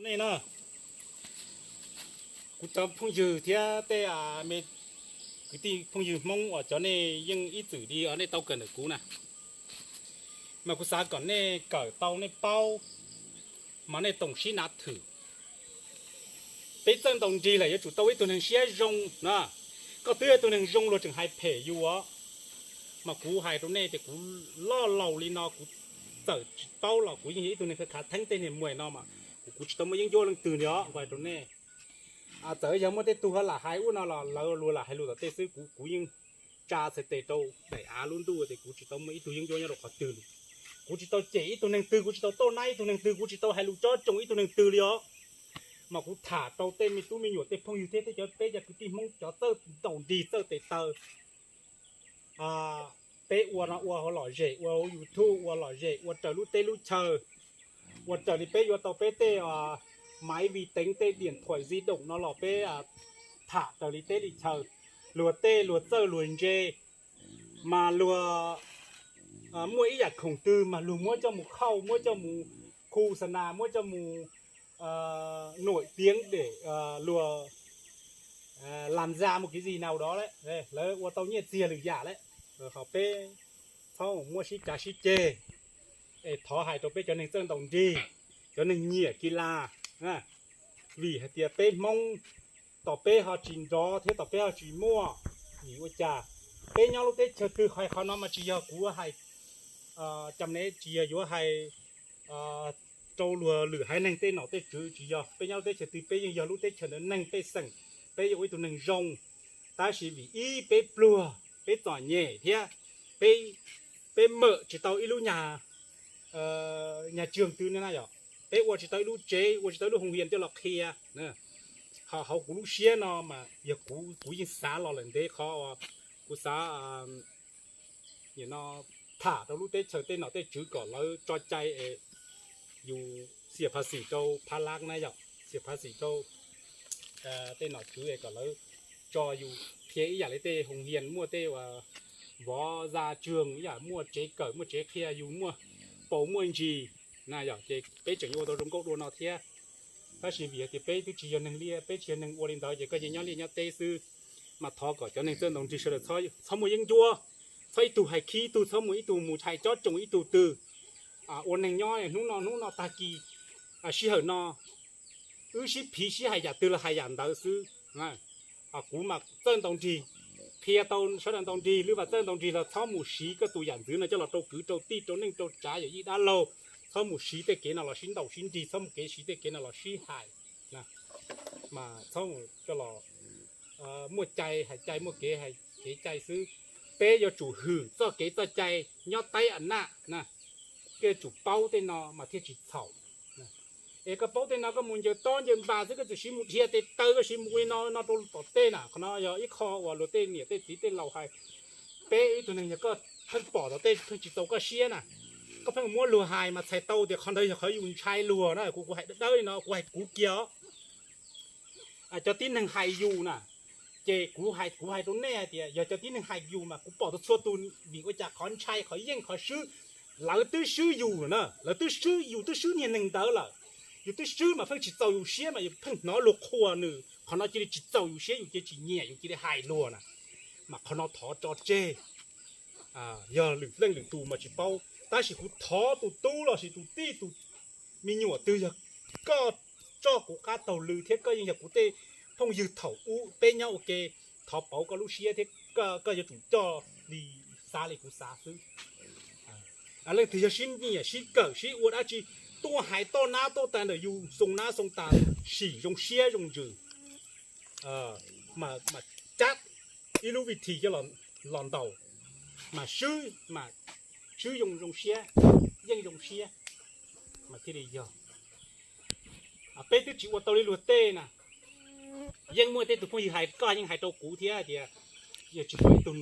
Nej no, kuv cov phooj ywg thiab tej me kwv tij phooj ywg Hmoob uas cov nej yeej ib txwm li os nej tau kawm ntawm kuv na, mas kuv xav kom nej kawm tau nej paub, mas nej toom sib nav thwm. Peb txawj ntaus nrig lawm yuav tsum tau ib tug neeg siab zoo na. Koj twb yog ib tug neeg zoo luag tseem hais phem yus os. Mas kuv hais rau nej tias kuv loj laus li no kuv txawm tsis paub los kuv yeej yog ib tug neeg khav theeb tej niag muam no mas kuv kuv tsis tau muaj yeeb ncuab leej twg li os, kuv hais rau nej. Txawm yog muaj tej tug ho lam hais ub no los lawv luag lam hais lus tom tej xwb, kuv kuv yeej tsa txhais tes rau daim av lub ntuj tias kuv tsis tau muaj ib tug yeeb ncuab nyob rau qhov twg li. Kuv tsis tau cem ib tug neeg twg, kuv tsis tau toj nab ib tug neeg twg, kuv tsis tau hais lus cob tsoo ib tug neeg twg li os. Mas kuv tham rau tej me tub me nyuam tej phooj ywg thiab tej cov peb cov kwv tij Hmoob cov txawj ntaus nrig txawj tes taw. Peb ua no ua hauv lom zem, ua hauv YouTube ua lom zem, ua raws lub teb lub chaw, ua raws li peb yuav tau peb tej maiv vi teev tej diam thuam zi doom no los peb tham raws li teb li chaw. Luag tej luag txawj luag ntse, mas luag muaj ib yam khoom twg mas luag muab coj mus khauj, muab coj mus khu xa nas, muab coj mus nuam tiav dem luag lam za mus kev zis naus dov lawm, lawv ua tau nyiaj txiag lwm yam lawm. Ho peb txhob muab sib cav sib ceg. Es thov hais rau peb cov neeg txawj ntaus nrig, cov neeg nyiam kis las, vim hais tias peb Hmoob, tom peb ho tsis nrov thiab tom peb ho tsis muaj, vim ua cas? Peb nyob lub teb chaws twg, hais qhov no mas tsis yog kuv hais, cam ne tsis yog yuav hais rau luag lwm haiv neeg tej nom tej tswv, tsis yog. Peb nyob lub teb chaws twg peb yeej yog lub teb chaws ntawd neeg pej xeem, peb yeej ua ib tug neeg zoo, tab sis vim ib peb pluag, peb txom nyem thiab peb, peb mam tsis tau ib lub nyaj, nyaj tsuag twg na yom, peb ua tsis tau ib lub tsev, ua tsis tau ib lub hoo hias coj los qhia. Ho hauv kuv lub siab no mas yog kuv, kuv yeej xav los lawm ntev qhov uas kuv xav no tham rau lub teb chaws tej nom tej tswv kom lawv tso cai es yus xiam phav xim rau phav lab na yom, xiam phav xim rau tej nom tswv es kom lawv tso yus qhia ib yam li tej hoo hias muaj tej vov za tsuag ib yam, muaj tsev kawm muaj tsev qhia, yus muaj paus muaj ntsis na yom, ces peb tseem yuav ua tau zoo nkauj dua no thiab. Tab sis vim hais tias peb twb tsis yog neeg liaj, peb tsis yog neeg ua li ntawd ces koj yeej nyob liaj nyob teb xwb. Mas thov kom cov neeg txawj ntaus nrig sawv daws txhob muaj yeeb ncuab, txhob ib tug hais khib ib tug, txhob muaj ib tug mus hais cob tsoo ib tug twg. Ua neeg nyob hnub no hnub no tag kis sij hawm no wb sib phiv sib hais yam twg los hais yam ntawd xwb. Kuv mas txawj ntaus nrig, qhia tau sawv daws ntaus nrig, lwm vas txawj ntaus nrig los txhob mus siv koj tus yam ntxwv no coj los rau kwv rau tij rau neej rau tsav yam yij dab laug. Txhob mus siv tej kev no los sib ntaus sib nrig, txhob mus kev siv tej kev no los sib hais. Mas txhob mus coj los muaj cai hais cai, muaj kev hais kev cai xwb. Peb yuav tsum hwm txoj kev txoj cai nyob taib a naj na. Koj yuav tsum paub tej no mas thiaj tsis txhaum. Es koj paub tej no koj mus ncaws tob ncaws npas xwb, koj txawm siv mus dhia tes taw, koj siv mus ua li no no rau tom tej na, qhov no yog ib qho uas luag tej niam tej txiv tej laus hais. Peb ib tug neeg yog koj pheej pom tom tej pheej tsis txaus koj siab na, koj pheej muab luag hais mas txhais tau tias qhov ntawd yog qhov yus ntshai luag na. Kuv, kuv hais dawb dawb li no kuv hais kuv kiag os. Cov tib neeg hais yus na, ces kuv hais, kuv hais rau nej hais tias yog cov tib neeg hais yus mas kuv pom tau txhua tus vim ua cas qhov ntshai qhov yeej qhov swb, lawv twb swb yus lawm na, lawv twb swb, yus twb swb niag neeg ntawd lawm. Yus twb swb mas pheej tsis txaus yus siab mas yus pheej hnov luag qhuas nws, qhov no cia li tsis txaus yus siab, yus cia li tsis nyiam, yus cia li hais luag na. Mas qhov no thov tso tseg. Yog lwm leej lwm tus mas tsis paub, tab sis kuv thov tus tub los sis tus tij tus me nyuam twg yog koj tso kuv qab taug lw thiab koj yeej yog kuv tej phooj ywg thaum ub peb nyob ua ke, thov pauv koj lub siab thiab koj yuav tsum coj li xav li kuv xav xwb. Leej twg yog sib nyiam sib kawm sib ua dab tsi, tuaj hais toj nab toj tas ntawm yus xoo nab xoo tas, sim zoo siab zoo ntsws, mas cab ib lub vij thi coj los ntaus, mas swb, mas swb zoo zoo siab, yeej zoo siab, mas thiaj li yog. Peb twb tsis ua tau li luag tej na. Yeej muaj tej tus phooj ywg hais, koj yeej hais rau kuv thiab tias, yog tsis muaj ib tug,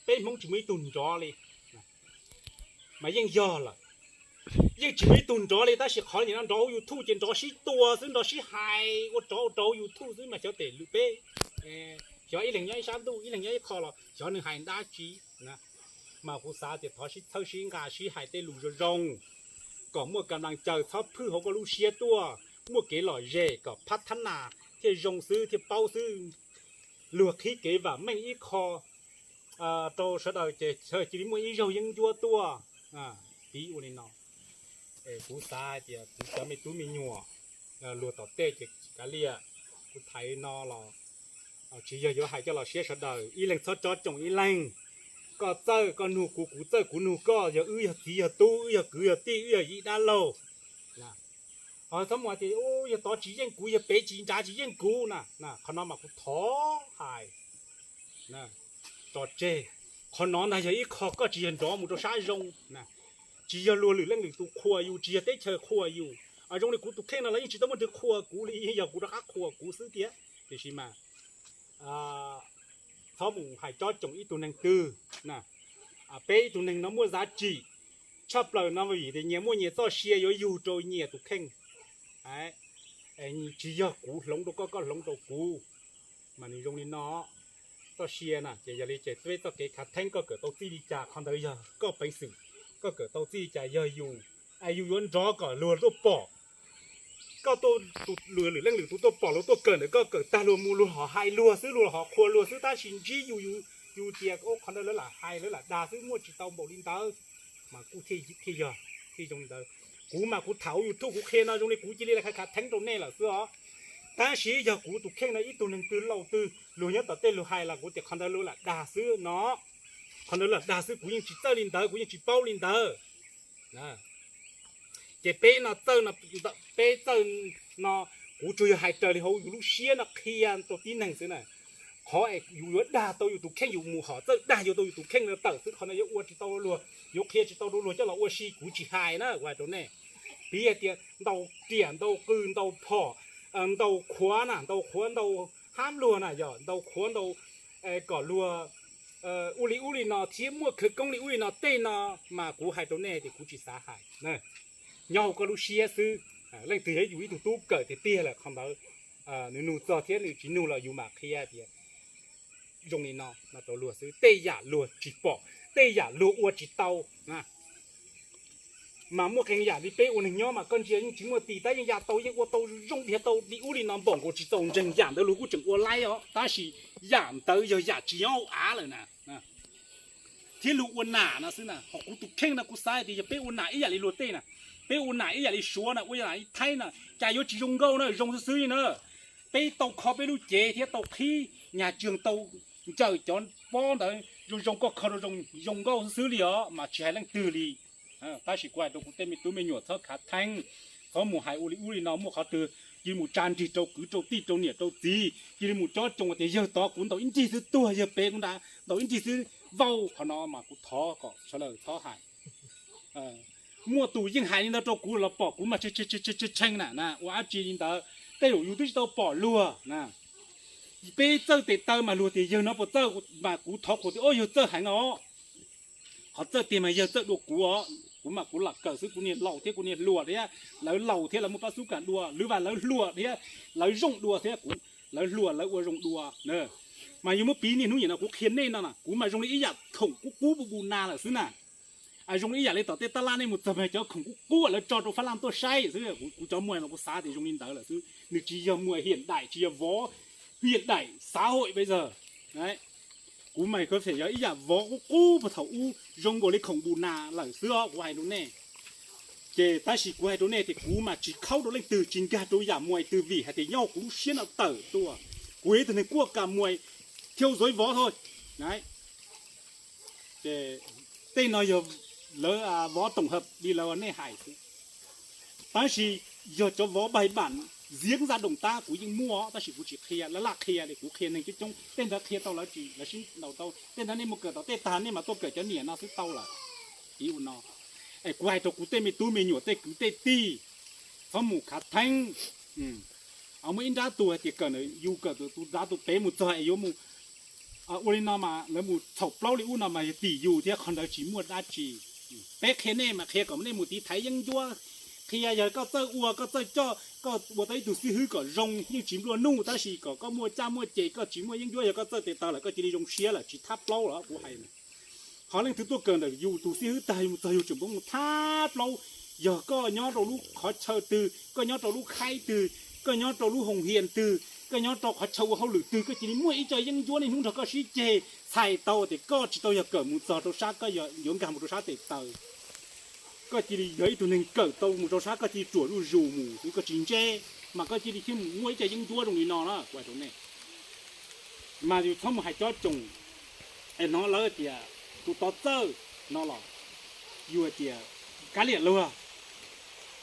peb Hmoob tsis muaj ib tug nrov li. Mas yeej yog lawm, yeej tsis muaj ib tug nrov li, tab sis qhov nim no nrov hauv YouTube ces nrov sib tua xwb, nrov sib hais ua rov ua rau hauv YouTube xwb, mas xyov tes lwm peb, xyov ib leeg nyob ib sab ntuj ib leeg nyob ib qho los xyov nws hais dab tsi na. Mas kuv xav tias thov sib txhawb sib nqa sib hais tej lus zoo zoo kom muaj kam las caws, txhob phwj hauv koj lub siab tuaj. muaj kev lom zem kom phab thab nas thiaj zoo xwb thiaj paub xwb. Luag qhib kev vam meej ib qho rau sawv daws ces cia li muaj ib zaug yeeb ncuab tuaj. Piv ua li no, kuv xav hais tias kuv cov me tub me nyuam luag tom tej ces kav liam, kuv thaiv no los tsis yog yuav hais coj los siab sawv daws, ib leeg txhob tsob coom ib leeg. Koj txawj koj nug kuv, kuv txawj kuv nug koj, yog wb yog txiv yog tub, wb yog kwv yog tij, wb yog yij dab laug. Ho txhob mus hais tias yog tod tsis yeej kuv, yog pem tsis nrad tsis yeej kuv na. Qhov no mas kuv thov hais tso tseg. Qhov no ntag yog ib qho koj tsis yog nrov mus rau sab zoo, tsis yog luag lwm leej lwm tus qhuas yus, tsis yog teb chaws qhuas yus. Zoo li kuv tus kheej no los yeej tsis tau muaj twg qhuas kuv li, yeej yog kuv rov qab qhuas kuv xwb tiag. Tiam sis mas txhob mus hais tsob coom ib tug neeg twg. Peb ib tug neeg no muaj zav tsim tshaj plaws no vim tias nyias muaj nyias txoj sia yuav yug rau nyias tus kheej. Tsis yog kuv hloov rau koj, koj hloov rau kuv, mas nws zoo li no. Txoj sia na ces yog li ces peb txoj kev khav theeb koj kawm tau txij li cas qhov ntawd yog koj peev xwm, koj kawm tau txij li cas yog yus. Es yus yuav nrov kom luag tuaj pom. Koj tuaj, tus lwm leej lwm tus tuaj pom luag tuaj kawm ntawm koj kawm tag luag mus luag ho hais luag xwb, luag ho qhuas luag xwb, tab sis ntsib yus, yus tias qhov ntawd lawv lam hais lawv lam dag xwb, muaj tsis tau npaum li ntawd. Mas kuj thiaj yog thiaj zoo li ntawd. Kuv mas kuv tham hauv YouTube kuv qhia no zoo li kuv cia li khav khav theeb rau nej lawm xwb os. Tab sis yog kuv tus kheej no ib tug neeg twg laus twg luag nyob tom tej luag hais los kuv tias qhov ntawd luag lam dag xwb no. Qhov ntawd lam dag xwb, kuv yeej tsis txawj li ntawd, kuv yeej tsis paub li ntawd. Ces peb no txawj, peb txawj no, kuv tsuas yog hais raws li hauv yus lub siab no qhia rau tib neeg xwb na. Qhov es yus yuav dag tau yus tus kheej, yus mus hom txawj dag yuav tau yus tus kheej no tawm xwb, qhov no yuav ua tsis tau rau luag, yuav qhia tsis tau rau luag coj los ua si, kuv tsis hais na, kuv hais rau nej. Piv hais tias ntau riam ntau qws ntau phom, ntau qhuav na, ntau qhuav ntau hab luag na, yog ntau qhuav ntau kom luag ua li ub li no thiab muaj khawv koob li ub li no tej no, mas kuv hais rau nej tias kuv tsis xav hais. Nyob hauv koj lub siab xwb. Leej twg yog yus ib tug tub kawm tiag tiag lawm qhov ntawd, nws nug txog thiab nws tsis nug los yus mam qhia tias zoo li no no rau luag xwb. Tej yam luag tsis pom, tej yam luag ua tsis tau. Mas muaj qee yam li peb ua neeg nyob mas koj ntsia yeej tsis muaj tis tab yeej ya tau, yeej ua tau zoo tiag tau li ub li no npaum nkaus tsis txaus ntseeg, yam ntawd luag kuj tseem ua laib os, tab sis yam ntawd yog yam tsis nyob hauv av lawm na. Thiab luag ua nam no xwb na, ho kuv tus kheej no kuv xav tias yog peb ua nam ib yam li luag tej na, peb ua nam ib yam li Suav na, ua nam li Thaib na, cas yuav tsis zoo nkauj na, zoo xwb xwb li na. Peb tau kho peb lub cev thiab tau qhib nyaj tsuag tau ntsawm cov pob ntawd zoo zoo, koj kho rau zoo zoo nkauj xwb xwb li os, mas tsis hais leej twg li. Tab sis kuv hais rau kuv tej me tub me nyuam txhob khav theeb, txhob mus hais ua li ub li no, muaj qhov twg cia li mus tsa nrig rau kwv rau tij rau niam rau txiv, cia li mus tsob tsoo tias yawg tod kuv ntaus ib nrig xwb tuag, yawg pem kuv ntaus ib nrig xwb vau, qhov no mas kuv thov kom sawv daws txhob hais. Muaj tus yeej hais li ntawd rau kuv los pom kuv mas tshee na, ua dab tsi li ntawd, tej zaum yus twb tsis tau pom luag na. Peb txawj tes taw mas luag tias yawg no puas txawj, mas kuv thov qhuas tias o yawg txawj heev os. Qhov txawj tiag mas yawg txawj dua kuv os, kuv mas kuv lam kawm xwb, kuv niag laus thiab kuv niag hluas thiab, lawv laus thiab lawv muaj pab xub kam dua, lwm vas lawv hluas thiab, lawv zoo dua thiab, kuv, lawv hluas lawv ua zoo dua. Mas yog muab piv niaj hnub nim no kuv qhia nej no na, kuv mas zoo li ib yam khoom kub kub bu bu nas lawm xwb na. Zoo li ib yam li tom tej tab laj nej mus txog mas cov khoom kub kub lawv tso rau fab laj tuaj saib xwb, kuv cov muag mas kuv xav tias zoo li ntawd lawm xwb, nws tsis yog muag hiam daim, tsis yog vov hiam daim xav hauj pes zog. Kuv mas kov fem yog ib yam vov qub qub puag thaum ub zoo nkaus li khoom bu nas lawm xwb os, kuv hais rau nej. Ces tab sis kuv hais rau nej tias kuv mas tsis khaub rau leej twg, tsis nkag rau yam muas twg vim hais tias nyob kuv lub siab no tawm tuaj, kuv yog ib tug neeg kuaj kas muas thiab zov vov thoj. Tej no yog lawv vov tổng hợp li lawv nej hais xwb. Tab sis yog cov vov bài bản giếng ra đồng tab kuv yeej muaj, tab sis kuv tsis qhia, laj laj qhia li, kuv qhia neeg coob coob, tej ntawd qhia tau lawv tsis, lawv sib ntaus tau, tej ntawd nej mus kawm tom tej tag nej mam tuaj kawm cov niam no xwb tau lawm. Ib ua no, es kuv hais rau kuv tej me tub me nyuam tej kwv tej tij, txhob mus khav theeb. Muaj ib nrab tus hais tias kawm ntawm yus kawm tus nrad tus pem mus txog es yuav mus ua li no mas lawv mus txhaum plaub li ub no mas yog tim yus thiab, qhov ntawd tsis muaj dab tsi. Peb qhia nej mas qhia kom nej mus tiv thaiv yeeb ncuab, qhia yog koj txawj ua koj txawj coj koj ua tau ib tug xib hwb kom zoo yeej tsis nplua nuj, tab sis kom koj muaj caj muaj ces koj tsis muaj yeeb ncuab, yog koj txawj tes taw lawm koj cia li zoo siab lawm tsis thab plaub lawm kuv hais. Qhov leej twg tuaj kawm ntawm yus tus xib hwb tag yus mus txog yus tseem mus thab plaub, Yog koj nyob rau lub qhov chaw twg, koj nyob rau lub khaib twg, koj nyob rau lub hoos hias twg, koj nyob rau qhov chaw ua hauj lwm twg, koj cia li muaj ib co yeeb ncuab niaj hnub nrog koj sib ceg, txhais tau tias koj tsis tau yog kawm mus txog rau sab, koj yuav nkag mus rau sab tes taw. Koj cia li yog ib tug neeg kawm tau mus rau sab, koj cia li ruam zuj zus mus xwb, koj tsis ntse, mas koj cia li thiaj mus muaj ib co yeeb ncuab zoo li no na, kuv hais rau nej. Mas yus txhob mus hais cob tsoom, es hnov lawv tias tus tod txawj no los, yus hais tias kav liam luag.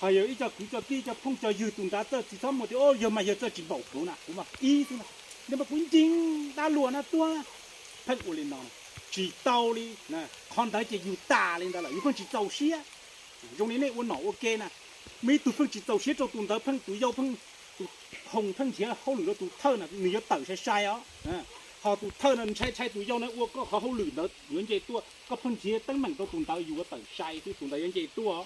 Ho yog ib co kwv co tij, co phooj co ywg, tus nrad txawj, tsis txhob mus tias o, yog mas yog txawj tsis npaum kuv na, kuv mas ib xwb na, nej mas kuv ncees dab luag na tuaj. Pheej ua li no, tsis tau li, qhov ntawd ces yus tas li ntawd lawm, yus pheej tsis txaus siab. Zoo li nej ua nom ua ke na, muaj ib tug pheej tsis txaus siab rau tus ntawd, pheej tus yau pheej, tus hoos pheej nrhiav hauj lwm rau tus thawj na, nws yuav tawm sai sai os. Ho tus thawj no ntshai ntshai tus yau na ua koj qhov hauj lwm ntawd yuav nce tuaj, koj pheej nrhiav teeb meem rau tus ntawd, yus yuav tawm sai xwb, tus ntawd yuav nce tuaj.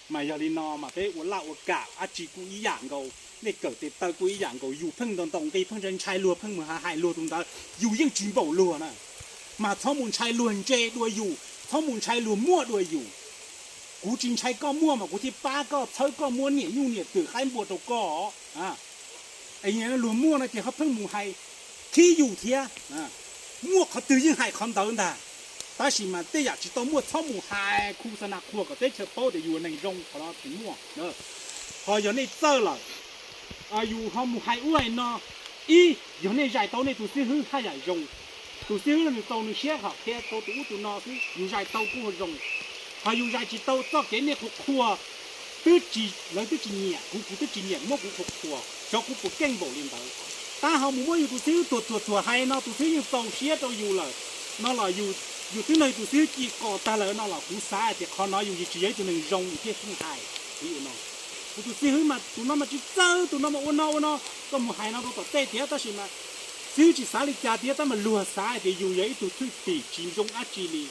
Mas yog li no mas peb ua laj ua kam dab tsi kuj ib yam nkaus, nej kawm tes taw kuj ib yam nkaus, yus pheej ntaus ntaus nqi, pheej ntshai ntshai luag, pheej mus hais hais luag tus ntawd, yus yeej tsis npaum luag na. Mas txhob mus ntshai luag ntse dua yus, txhob mus ntshai luag muaj dua yus. Kuv tsis ntshai koj muaj mas kuv thiaj pab koj, txhawb koj, muab niam nyuj niam twm qaib npua rau koj. Es luag muaj no ces ho pheej mus hais khib yus thiab. Muaj qhov twg yeej hais qhov ntawd ntag. Tab sis mas tej yam tsis tau muaj txhob mus hais khu xa na qhua kom teb chaws paub tias yus ua neeg zoo, qhov no tsis muaj. Ho yog nej txawj lawm, yus ho mus hais ub hais no, ib, yog nej zais tau nej tus xib hwb haj yam zoo. Tus xib hwb nws txaus nws siab hom qhia tau tus ub tus no xwb, yus zais tau kuj zoo. Ho yus zais tsis tau, txoj kev nej qhuas qhuas, twb tsis, lawv twb tsis nyiam kuv, kuv twb tsis nyiam, muab kuv qhuas qhuas, xyov kuv puas keej npaum li ntawd. Tab ho mus muab yus tus xib hwb tuag tuag tuag hais no, tus xib hwb yeej txaus siab rau yus lawm no los, yus twb nrog yus tus xib hwb ci qos tag lawm no los kuv xav hais tias qhov no yus tsis yog ib tug neeg zoo yus thiaj pheej hais. Kuv tus xib hwb mas tus no mas tsis txawj, tus no mas ua no ua no, koj mus hais no rau tom tej tiag, tab sis mas xib hwb tsis xav li cas tiag, tab mas luag xav hais tias yus yog ib tug thwj tim tsis zoo dab tsi li.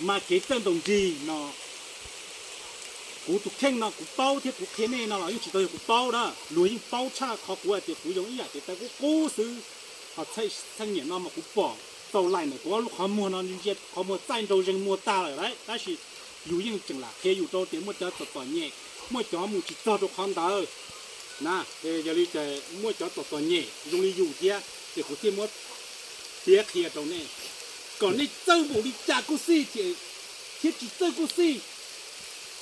Mas kev txawj ntaus nrig no, kuv tus kheej no kuv paub thiab kuv qhia nej no los yeej tsis tau yog kuv paub na, luag yeej paub tshaj qhov kuv hais tias kuv zoo ib yam tes taw qub qub xwb. Ho txheej niam no mas kuv pom txaus lais ntawm kuv ob lub qhov muag no, ntsia qhov muag txaij nraug zeeg muag tag lawm lauj, tab sis yus yeej tseem lam qhia yus rau tias muaj cov txom txom nyem, muaj cov mus tsis txog rau qhov ntawd na. Yog li ces muaj cov txom txom nyem zoo li yus thiab ces kuv thiaj muab piav qhia rau nej, kom nej txawj npaum li cas kuj xij, thiab tsis txawj kuj xij,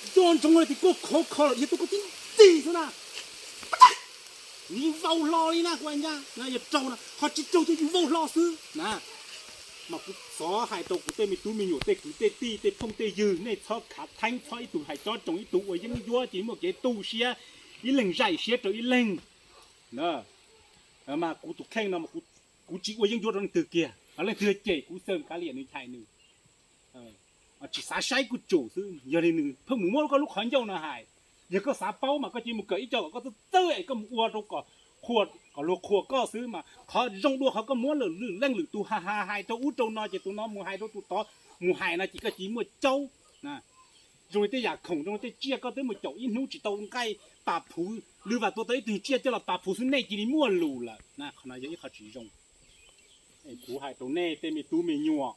nco ntsoov hais tias koj khov kho lawm dhia tuaj koj tib ntxig xwb na, nws yeej vau hlo li na, kuv hais ncaj, yog raug na, ho tsis raug ces yus vau hlo xwb na. Mas kuv xov hais rau kuv tej me tub me nyuam, tej kwv tej tij, tej phooj tej ywg, nej txhob khav theeb, txhob ib tug hais cob tsoom ib tug, ua yeeb ncuab ces muaj kev tu siab, ib leeg zais siab rau ib leeg. Mas kuv tus kheej no, kuv tsis ua yeeb ncuab rau leej twg kiag, leej twg cem kuv xwb kav liam nws, chais nws, tsis xav saib kuj tsum xwb. Yog li nws pheej mus muab koj lub qhov ncauj no hais, yog koj xav paub mas koj cia li mus kawm ib co kom koj txawj txawj es koj mus ua rau kom, kom luag qhuas koj xwb. Mas qhov zoo dua qhov koj muab lwm leej lwm tus hais hais rau ub rau no ces tus no mus hais rau tus tod, mus hais no ces koj cia li muaj caub. Zoo li tej yam khoom, zoo li tej tsiaj koj twb mus caum ib hnub tsis tau nqaij, pas phuv, lwm vam tua tau ib tug tsiaj coj los pas phuv xwb nej cia li muaj lus lawm na, qhov no yog ib qho tsis zoo. Kuv hais rau nej tej me tub me nyuam,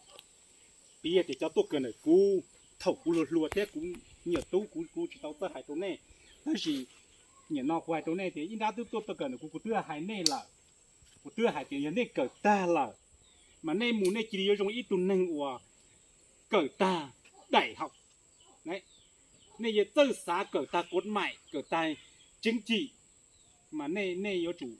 piv tias cov tuaj kawm ntawm kuv, thaum kuv hluas hluas thiab kuv nyuam tub kuv, kuv tsis tau txawj hais rau nej, tab sis nim no kuv hais rau nej tias ib nrab twb tuaj, tuaj kawm ntawm kuv, kuv twb hais nej lawm, kuv twb hais tias yog nej kawm tag lawm, mas nej mus nej cia li yuav zoo ib tug neeg uas kawm tag daim hau, nej yuav txawj xav kawm tag kov maim, kawm tag tseeb cim, mas nej yuav tsum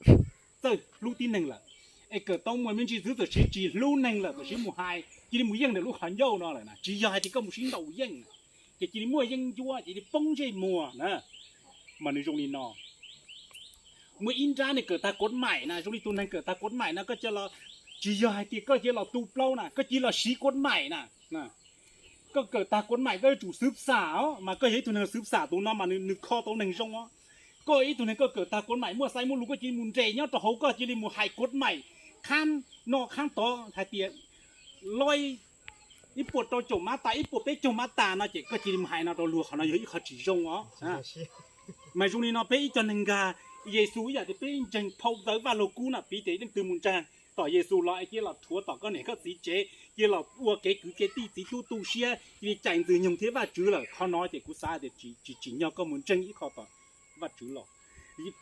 txawj hlub tib neeg lawm. Es kawm tau muaj me ntsis xwb tam sim tsis hlub neeg lawm, tam sim mus hais cia li mus yeej ntawm lub qhov ncauj no lawm na, tsis yog hais tias koj mus sib ntaus yeej, ces cia li muaj yeeb ncuab, cia li poob ntsej muag na. Mas nws zoo li no, muaj ib nrab nej kawm tag kov maim na, zoo li tus neeg kawm tag kov maim no, koj cia li, tsis yog hais tias koj cia li los tu plaub na, koj cia li los siv kov maim na. Koj kawm tag kov maim koj yuav tsum xwv xam os, mas koj yog ib tug neeg xwv xam, tus no mas nws kho tau neeg zoo os. Koj ib tug neeg koj kawm tag kov maim muaj xaiv muaj lus, koj cia li mus nres nyob rau hauv, koj cia li mus hais kov maim qhab no qhab tod hais tias loj ib puas rau caum mab tas, ib puas peb caug mab tas no ces koj cia li mus hais no rau luag, qhov no yog ib qho tsis zoo os. Mas zoo li no peb ib co neeg nkag Yexus ib yam tias peb ntseeg phau ntawv Vaj Lug Kub na, piv tias leej twg mus ntseeg tom Yexus los es cia los rhuav tom koj niam koj txiv tsev, cia los ua kev kwv kev tij txiv tub tu siab, cia li cais ntxwg nyoog thiab Vajtswv lawm. Qhov no ces kuv xav tias tsis tsim nyog koj mus ntseeg ib qho tom Vajtswv los.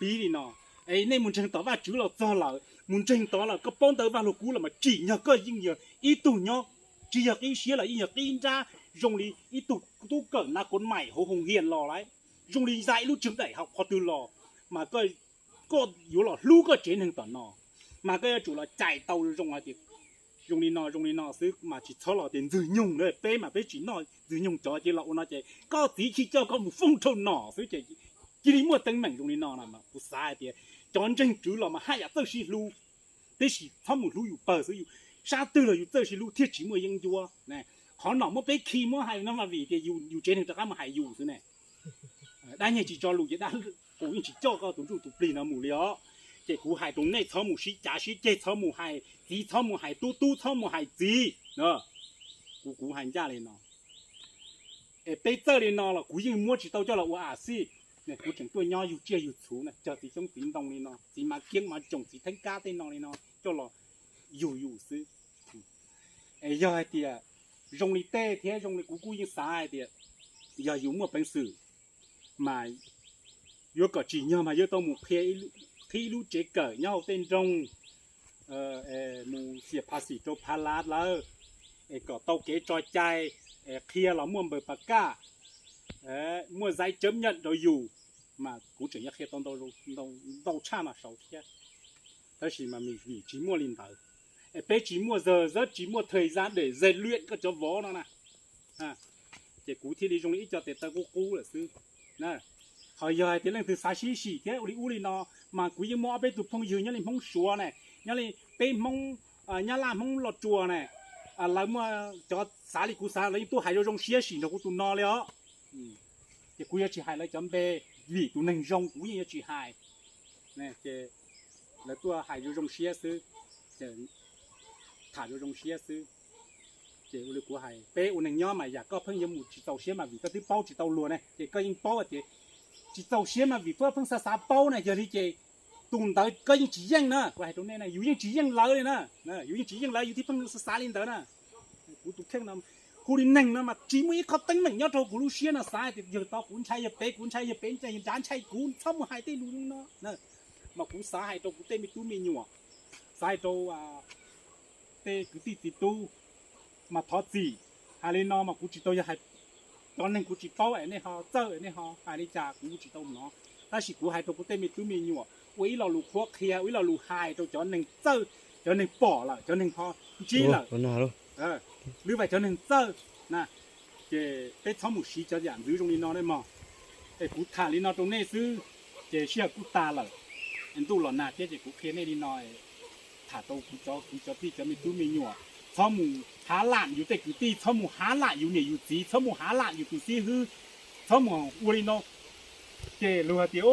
Piv li no, es nej mus ntseeg tom Vajtswv los txog lawm, mus ntseeg tod lawm, koj paub ntawv Vaj Lug Kub los mas tsim nyog koj yeej yog ib tug nyob tsis yog qib siab los yeej yog qib nrab zoo li ib tug tub kawm nav kov maim hauv hoo hias los lawm, zoo li zais ib lub tsev daim hauv qhov twg los, mas koj yuav los hlub koj tsev neeg tom no, mas koj yuav tsum los cais tau zoo hais tias zoo li no zoo li no xwb, mas tsis txhob los tias ntxwg nyoog na, peb mas peb tsis noj ntxwg nyoog cov ces los ua no ces koj txiv khi coj koj mus foob rau nom xwb ces cia li muaj teeb meem zoo li no na. Kuv xav hais tias cov ntseeg Tswv los mas haj yam txawj sib hlub, tiam sis txhob mus hlub yus pawg xwb, yus sab twg los yus txawj sib hlub thiaj tsis muaj yeeb ncuab. Qhov nom muab peb khi muab hais no mas vim tias yus tsev neeg rov qab mus hais yus xwb ne. Dab nyiag tsis tso lus ces dab, kuv yeej tsis coj koj tus ntsuj tus plig no mus li os. Ces kuv hais rau nej txhob mus sib cav sib ceg, txhob mus hais txiv, txhob mus hais tub, tub txhob mus hais txiv. Kuv, kuv hais ncaj li no. Es peb txawj li no los kuv yeej muab tsis tau coj los ua a xij. Kuv tseem tuaj nyob yug tsiaj yug txhuv na, cog txiv xyoob txiv ntoo li no, txiv mav kiab mav tsoom, txiv theeb kab tej no li no coj los yug yus xwb. Es yog hais tias zoo li tej thiab zoo li kuv kuj yeej xav hais tias yog yus muaj peev xwm mas yuav kom tsim nyog mas yuav tau mus qhib ib lub tsev kawm nyob hauv tej nroog, mus xiam phav xim rau phav lav lawv, es kom tau kev tso cai, es qhia los muaj npaws pas kaj, muaj zaiv cawb nyaj rau yus, mas kuv tseem yuav qhia tau ntau tshaj no saud thiab. Tab sis mas vim tsis muaj li ntawd, es peb tsis muaj zog zab, tsis muaj thawj zab dej zej luaj koj cov vov no na. Ces kuv thiaj li zoo li ib co tes taw qub qub lawm xwb. Ho yog hais tias leej twg xav sib sim thiab ua li ub li no, mas kuv yeej muaj ob peb tug phooj ywg nyob li Hmoob Suav ne, nyob li peb Hmoob, Nyab Laj Hmoob Los Tsuas ne, lawv muaj cov xav li kuv xav, lawv yeej tuaj hais zoo zoo siab sim nrog kuv tus no li os. Ces kuv yuav tsis hais lawv cov npe, vim tus neeg zoo kuv yeej yuav tsis hais. Ces lawv tuaj hais zoo zoo siab xwb, tham zoo zoo siab xwb. Ces ua li kuv hais, peb ua neeg nyob mas yam koj pheej yuav mus tsis txaus siab mas vim koj twb paub tsis tau luag ne, ces koj yeej paub tias tsis txaus siab mas vim koj pheej xav xav paub na, yog li ces tus ntawd koj yeej tsis yeej na, kuv hais rau nej na, yus yeej tsis yeej lawv li na, yus yeej tsis yeej lawv, yus thiaj pheej xav xav li ntawd na. Kuv tus kheej no, hu li neeg no mas tsis muaj ib qho teeb meem nyob rau kuv lub siab no xav tias yog tod kuv ntshai yog pem, kuv ntshai yog pem, nrad ntshai kuv, txhob mus hais tej lus no. Mas kuv xav hais rau kuv tej me tub me nyuam, xav hais rau tej kwv tij txiv tub, mas thov txim. Hais li no mas kuv tsis tau yog hais, cov neeg kuv tsis paub es nej ho txawj, nej ho hais li cas kuv tsis tau hnov. Tab sis kuv hais rau kuv tej me tub me nyuam ua ib lo lus qhuab qhia, ua ib lo lus hais rau cov neeg txawj, cov neeg pom lawm, cov neeg ho ntsib lawm, lwm vas cov neeg txawj na, ces peb txhob mus siv cov yam ntxwv zoo li no ne mog. Es kuv tham li no rau nej xwb, ces sij hawm kuj tag lawm, ntuj los nag thiab ces kuv qhia nej li no, tham rau kuv cov kwv cov tij cov me tub me nyuam, txhob mus hav lam yus tej kwv tij, txhob mus hav lam yus niam yus txiv, txhob mus hav lam yus tus xib hwb, txhob mus ua li no. Ces luag hais tias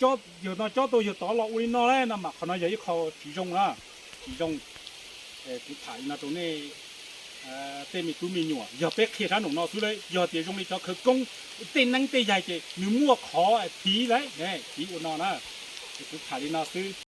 yawg no cob tau yawg tod los ua li no na no mas qhov no yog ib qho tsis zoo na, tsis zoo. Kuv tham li no rau nej tej me tub me nyuam, yog peb qhia sab nraum no xwb lauj, yog tias zoo li cov khawv koob, tej neeb tej yaig ces nws muaj qhov phiv lauj, phiv ua no na. Kuv tham li no xwb.